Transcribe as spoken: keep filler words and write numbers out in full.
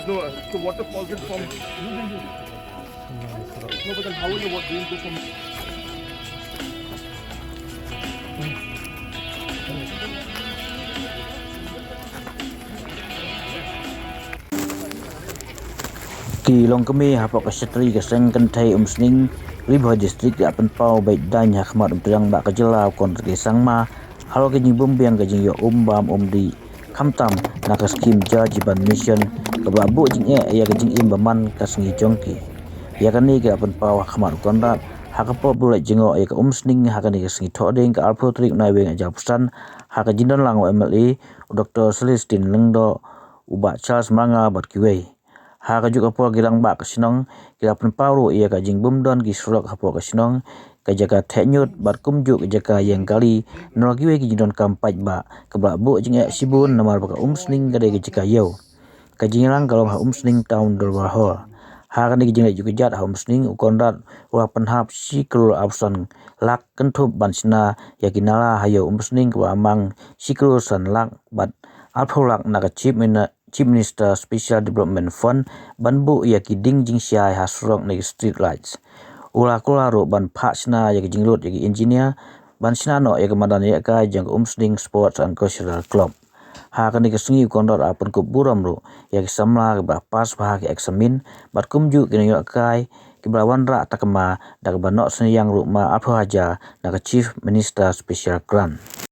No, the waterfall is from. No, but then how will the water drain go from? Ki longkmie hapoh ka shatri ka seng kynthei Umsning, Ri Bhoi District, ki la pynpaw beit daiñ ha khmat u Trai Rangbah ka jylla u Conrad K Sangma halor ka jingbymbiang ka jingïoh um bam um dih, khamtam na ka skhim Jal Jeevan Mission kaba la buh jingeh ïa ka jingim bymman ka sngi jong ki. Ïa kane ki la pynpaw ha khmat u Conrad ha ka por ba u leit jngoh ïa ka Umsning ha kane ka sngi Thohdieng ka arphew tarik u Naiwieng arhajar arphew san ha ka jingdon lang u M L A u Doctor Celestine Lyngdoh, u Bah Charles Marngar bad kiwei. Ha kajuh ka por ki rangbah ka shnong ki la pynpaw ruh ïa ka jingbymdon ki surok hapoh ka shnong, ka jaka theh ñiut bad kumjuh ka jaka ïeng kali, nalor kiwei ki jingdonkam paidbah, kaba la buh jingeh shibun namar ba ka Umsning ka dei ka jaka ïew. Ka jingïalang ka long ha Umsning Town Dorbar Hall. Ha kane ka jingleit jingkjat ha Umsning, u Conrad u la pynhap shi klur arphew san lak kynthup ban shna ïa ki nala ha ïew Umsning, kaba la mang shi klur san lak bad arphew lak na ka Chief Min- Chief Minister Special Development Fund ban buh ïa ki ding jingshai ha surok ne ki street lights. U la kular ruh ban phah shna ïa ki jinglut ïa ki engineer ban shna noh ïa ka madan ïalehkai jong ka Umsning Sports and Cultural Club. Ha kane ka sngi u Conrad u la pynkup burom ruh ïa ki samla kiba la pass bha ha ki eksamin bad kumjuh ki nongïalehkai kiba la wanrah takma da kaba noh synñiang ruh ma arphew hajar na ka Chief Minister Special Grant.